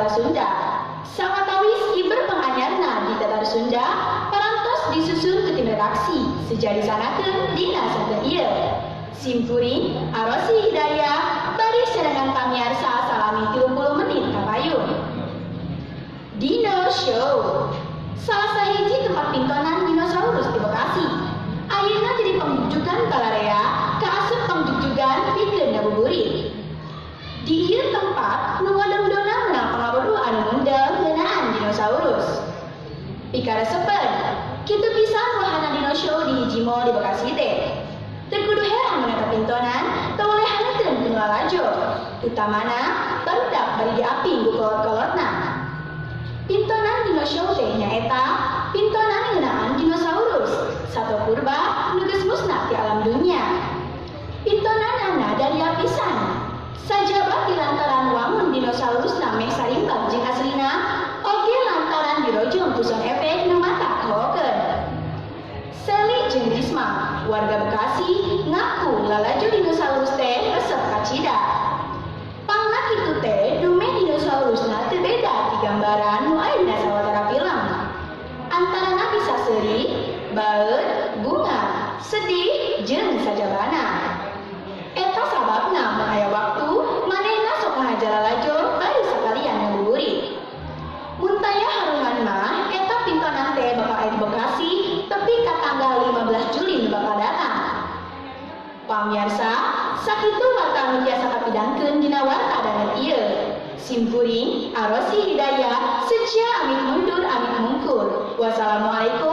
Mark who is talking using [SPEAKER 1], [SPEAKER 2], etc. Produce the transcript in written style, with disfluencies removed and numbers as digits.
[SPEAKER 1] Tatar Sunda. Sawatawis iber penganyarna di Tatar Sunda parantos disusun ku tim redaksi sejadi sanakeun dina sonten ieu. Simkuring Arosi Hidayah bari serangan pamiarsa salami 30 menit kapayun. Dino Show, salah sahiji tempat pintonan dinosaurus di Bekasi. Ayeuna jadi pangjugjugan balarea kaasup pangjugjugan pikeun ngabuburit. Di ieu tempat nu ngadongdona meunang pangaweruh anu mundel ngeunaan dinosaurus. Pikaresepeun, kitu pisan wahana Dino Show di hiji mall di Bekasi teh. Teu kudu heran mun eta pintonan teu ku nu lalajo. Utamana barudak bari diaping ku kolot-kolotna. Pintonan Dino Show teh nyaeta pintonan ngeunaan dinosaurus, sato purba nu geus musnah ti alam dunya. Pintonanana daria pisan. Sajaba ti lantaran wangun dinosaurusna meh sarimbang jeung aslina, oge lantaran dirojong ku sound effect nu matak hohokeun. Seli jeung Risma, warga Bekasi, ngaku lalajo dinosaurus teh resep kacida. Pangna kitu teh dumeh dinosaurusna teu beda ti gambaran nu aya dina sawatara film. Antarana bisa seuri, baeud, bunga, sedih, jeung sajabana. Eta sababna mun aya waktu manehna sok ngahaja lalajo bari sakalian ngabuburit. Mun taya haruhan mah eta pintonan teh bakal aya di Bekasi tepi ka tanggal 15 Juli nu bakal datang. Pamiarsa, sakitu warta nu tiasa kapidangkeun dina warta danget ieu. Simkuring Arosi Hidayah seja amit mundur amit mungkur. Wassalamualaikum.